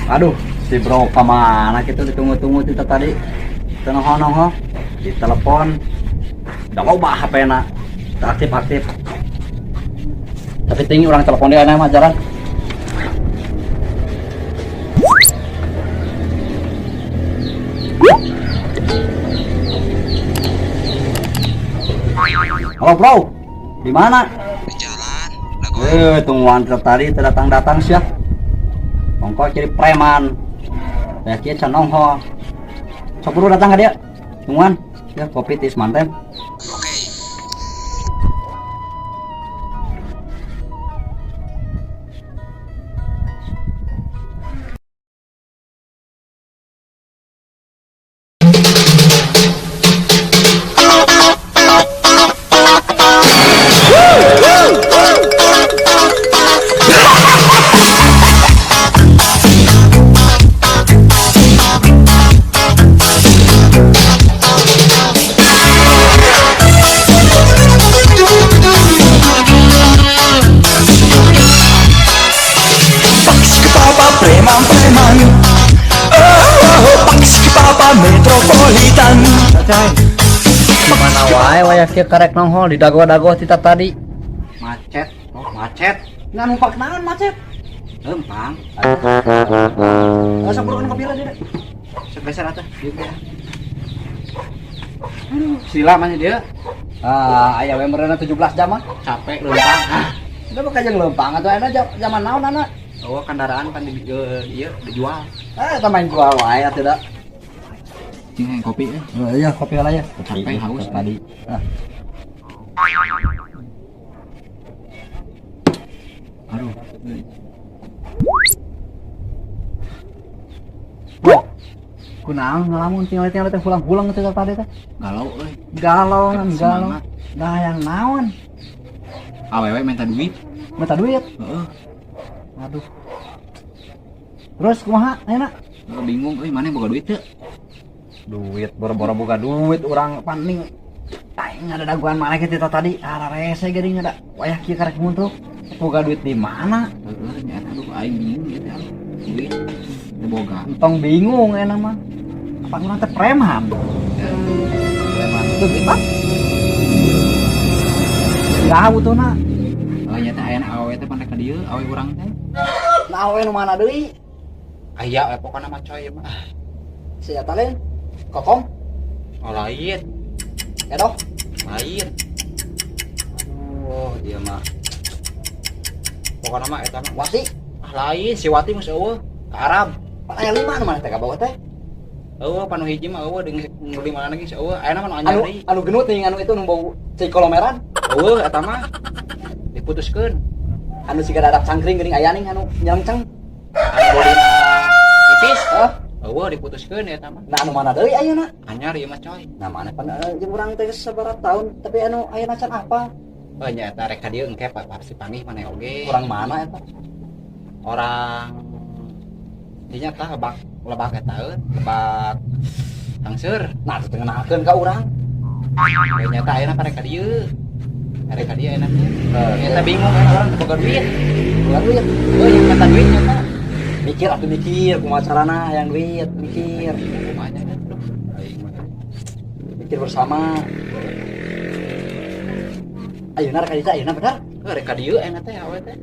Aduh, si bro kemana gitu ditunggu-tunggu kita tadi. Teu nongol-nongol, di telepon. Udah loba HP-na. Teu aktif-aktif. Tapi tinggi orang telepon dia mah jalan. Halo bro, di mana? Di jalan. Lagu Eh, tungguan tadi teu datang-datang sih. Ongko jadi preman. Ya kieu can nongol. Sok buru datang ka dia. Tungguan. Ya kopi tis manten. Oke. Papa preman preman. Oh, oh, oh, Paksi Papa Metropolitan. Mana wae wayah kieu karek nongol di dago-dago tita tadi. Macet. Oh, macet. Ngan numpak naon macet? Lempang. Oh, sok buru kopi lah dia. Sok geser atuh. Dieu teh. Aduh, sila mana dia? Ah, aya we meureunna 17 jam mah. Capek lempang. Ah. Udah bakal jeung lempang atuh aya zaman naon anak? Oh, kendaraan pan di ieu dijual. Eh, eta main jual wae atuh da. Cing hayang kopi eh. Oh, iya kopi lah ya. Capek, haus. Tadi. Ah. Aduh. Bro. Kunaon ngelamun tinggal-tinggal teh pulang-pulang teh tadi teh. Galau euy. Galau, galau. Semangat. Dah yang naon? Awewe minta duit. Minta duit. Heeh. Aduh. Terus kumaha ayeuna? Heeh, bingung euy, mana boga duit teu? Duit boro-boro boga duit urang paning aing ada daguan mana kita tadi ararese geuning ada wayah kieu karek muntuk boga duit di mana? Heeh, nya aduh aing bingung ieu teh. Aduh. Duit teu boga. Entong bingung enak mah. Apa urang teh preman? Preman itu duit mah. Iraha butuhna? Oh, nya teh aya awewe teh pan rek ka dieu, awewe urang teh. Nah, awewe nu mana deui? Aya we pokona mah coy mah. Si eta lain? Kokom? Oh, lain. Edoh? Lain. Oh, dia mah. Pokona mah eta mah. Wati? Ah, lain si Wati geus eueuh ka Arab. Pan aya lima nu mana teh ka bawah teh? Eueuh panu hiji mah eueuh deung nu lima lagi geus eueuh. Ayeuna mah nu anyar Anu deui. anu genut nih anu itu nu bau cai kolomeran. Eueuh eta mah diputuskeun. Anu siga dadak cangkring geuning aya ning anu nyelengceng. Anu bodina tipis. Hah? Eueuh diputuskeun eta mah. Nah anu mana deui ayeuna? Anyar ieu mah coy. Nah mana pan jeung urang teh sabaraha tahun tapi anu ayeuna can apa? Oh nya eta rek ka dieu engke pasti panggih maneh oge. Urang mana eta? Orang dinya tah lebak lebak eta euy, lebak Tangseur. Nah teu ngeunahkeun ka urang. Oh nya eta ayeuna rek ka dieu. Rek ka dieu ayeuna teh. Eta bingung kan urang teu boga duit. Boga duit. Euy yang minta duit nya tah. Mikir atuh mikir kumaha carana hayang duit, mikir. Kumaha nya aduh. Aing mah. Mikir bersama. Ayeuna rek ka dieu ayeuna bener? Heuh rek ka dieu ayeuna teh awe teh.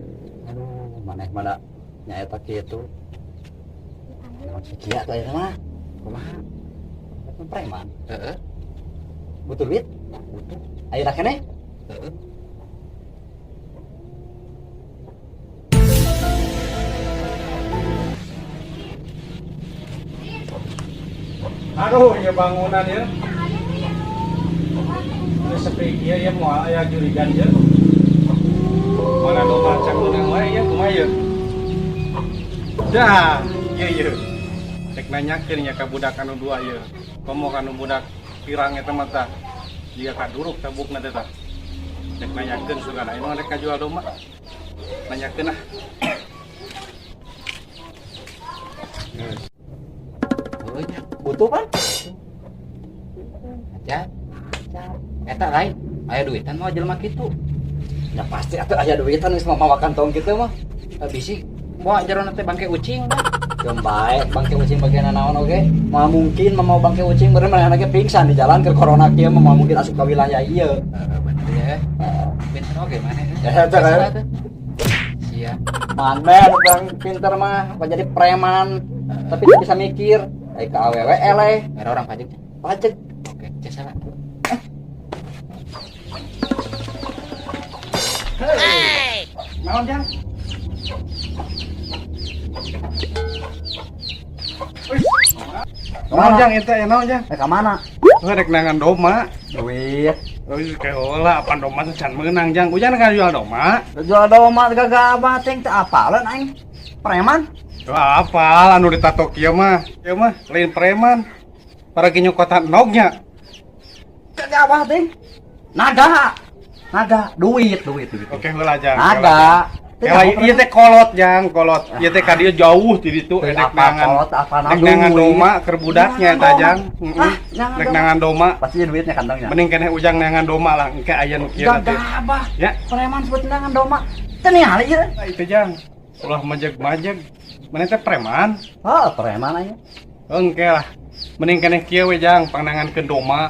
Aduh, maneh mah nya eta kitu. Naon si kieu atuh ayeuna mah? Kumaha? Eta preman. Heeh. Butuh duit? Butuh. Ayeuna keneh? Heeh. Aduh, ya bangunan ya. Ini sepi ieu ya moal aya jurigan ya. Mana nu maca meunang wae ya kumaha ya. Dah, ieu ieu. Rek nanyakeun nya ka budak anu dua ieu. Komo ka nu budak pirang eta mah tah. Jiga kaduruk tabukna teh tah. Rek nanyakeun sugan aya nu rek kajual domba. Nanyakeun ah. Heuh nya. Butuh pan? Aja. Eta lain. Aya duitan mah jelema kitu. Ya pasti atuh aya duitan geus mah mawa kantong kitu mah. Bisi moal jerona teh bangke ucing. Keun bae bangke ucing bagian naon oge. Moal mungkin mau bangke ucing meureun manehna ge pingsan di jalan keur corona kieu mah moal mungkin asup ka wilayah ieu. Heeh, bener ya. Pinter oge maneh. Ya, eta kan. Sia. Maneh anu bang pinter mah, apa jadi preman tapi teu bisa mikir. Ai ka awewe eleh, Merah orang pajak. Pajak. Oke, jasa lah. Naon, Jang? Naon, Jang, itu ya naon, Jang? Eh ka mana? Lu rek nangan doma. Duit. Euy, kehola apan doma teh can meunang, Jang. Ujan kan jual doma. Jual doma gagah teh teu apaleun aing. Preman. Wah, apal anu ditato kieu mah. Kieu mah lain preman. Para nyokotan endognya. Gagah teh. Naga. Naga, duit, duit, duit. Oke, heula Jang. Naga. Heula ieu teh kolot, Jang, kolot. Ieu teh ka dieu jauh ti ditu Teu rek apa nangan. kolot, apa Rek nangan duit. doma keur budaknya eta, Jang. Ah, nangan Rek doma. nangan doma. Pasti duitnya kantongnya. Mending keneh ujang nangan doma lah, engke aya nu kieu nanti. Gagah Ya, preman sebut nangan doma. Teu ningali ieu. nah, itu Jang. Ulah majeg-majeg. Maneh teh preman. Oh, preman aja. Engke lah. Mending keneh kieu we Jang, pangnangankeun doma.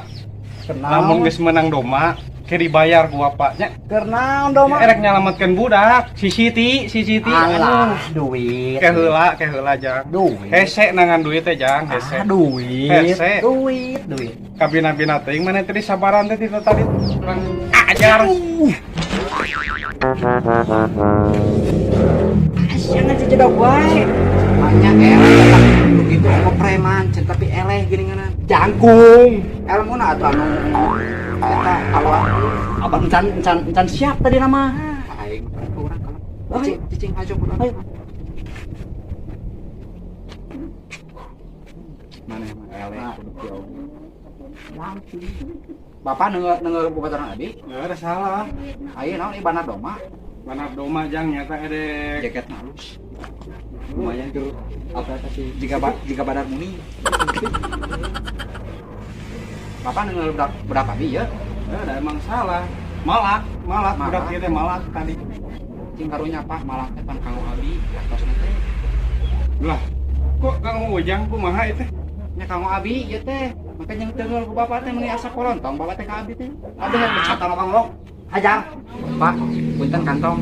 Lamun geus menang doma, ke dibayar ku bapaknya. Keur naon doma? Erek nyalametkeun budak, si Siti, si Siti. Alah, Aduh. duit. Ke heula Jang. Duit. Hese nangan duit teh Jang, hese. Ah, duit. Hese. Duit, duit. Kabina-bina teuing maneh teh sabaran teh ti tadi. Urang ajar. Jangan cecedok wae. Maknya eleh begitu mau preman, cen tapi eleh gini ngana. Jangkung. Elmu na atuh anu eta kalau Abang encan encan encan siap tadi nama. aing urang kalau Ayo. cicing cicing aja urang. Ayo. Mana mah eleh Nah. kudu kieu. Bapak nengeu nengeu bobaturan abi, Ya ada salah. aya naon ieu banar doma, Banar doma Jang nyata edek. jaketna halus. Lumayan tuh. Apa sih? Jika jika badar muni. Bapak nengeu budak budak abi ya, Ya ada emang salah. Malak, malak, Malak. budak ieu teh malak tadi. Cing karunya Pak malak teh pan kanggo abi, atosna teh. Lah, kok Kang Ujang kumaha itu? Nya kanggo abi ieu teh. Maka jeung teunggeul ku bapak teh meuni asa kolontong bapak teh ka abi teh. Abi teh Kata lo lo. Hajar. Pak, punten kantong.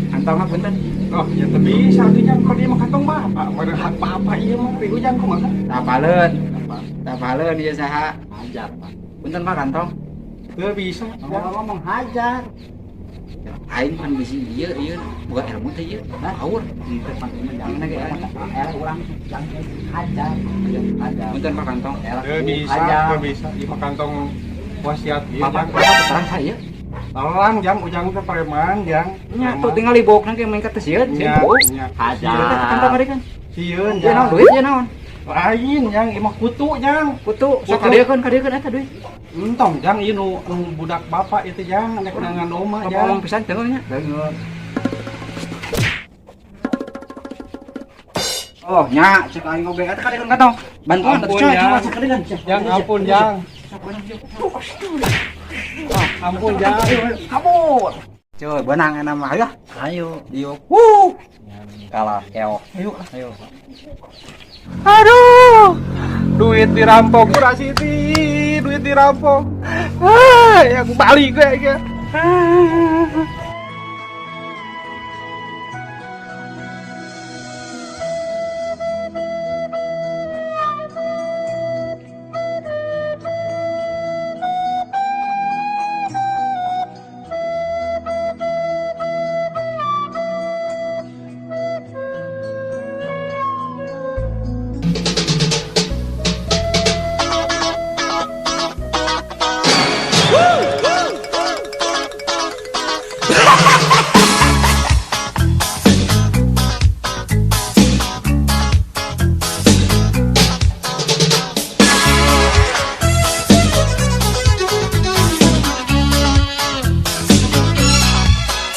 Kantongna punten. Oh, ya teu bisa atuh Jang, kok dia mah kantong bapak. Mana hak bapak ieu mah ri Ujang kumaha? Tapaleun. Tapaleun ieu saha? Hajar, Pak. Punten Pak kantong. Teu bisa. Ngomong-ngomong hajar. Aing pan bisi ieu ieu boga ilmu teh ieu. Haur. Itu pan ieu Jangan jangan ge eleh. Eleh urang jangan hajar. Hajar. Punten Pak kantong. Eleh Teu bisa, hajar. teu bisa. Ieu mah kantong wasiat ieu Bapak Jang. bapak terang saya. Terang Jang, Ujang teh preman Jang. Nya tuh tinggal libokna ge main ka teh sieun, sieun Nya, bau. nya. Hajar. Ieu teh kantong ari kan. Sieun Ieu naon Jang. duit ieu naon? Lain Jang, ieu mah kutu Jang. Kutu sok Kutu. kadiekeun kadiekeun eta duit. Entong Jang, ieu nu nu budak bapak itu Jang, rek nangan doma Ngomong Jang. pisan teu nya. Oh, nya cek aing oge eta kadiekeun kantong. Bantuan Ampun, atuh coy, Jang. coba cek kadiekeun. Jang, ampun Jang. Ampun Jang. Kabur. Coy, benang enak mah ayo. Ayo. Diuk. Wuh. Kalah keok. Ayo. Ayo. Aduh, duit dirampok Pura Siti, duit dirampok. Ah, yang balik gue ya. Ah.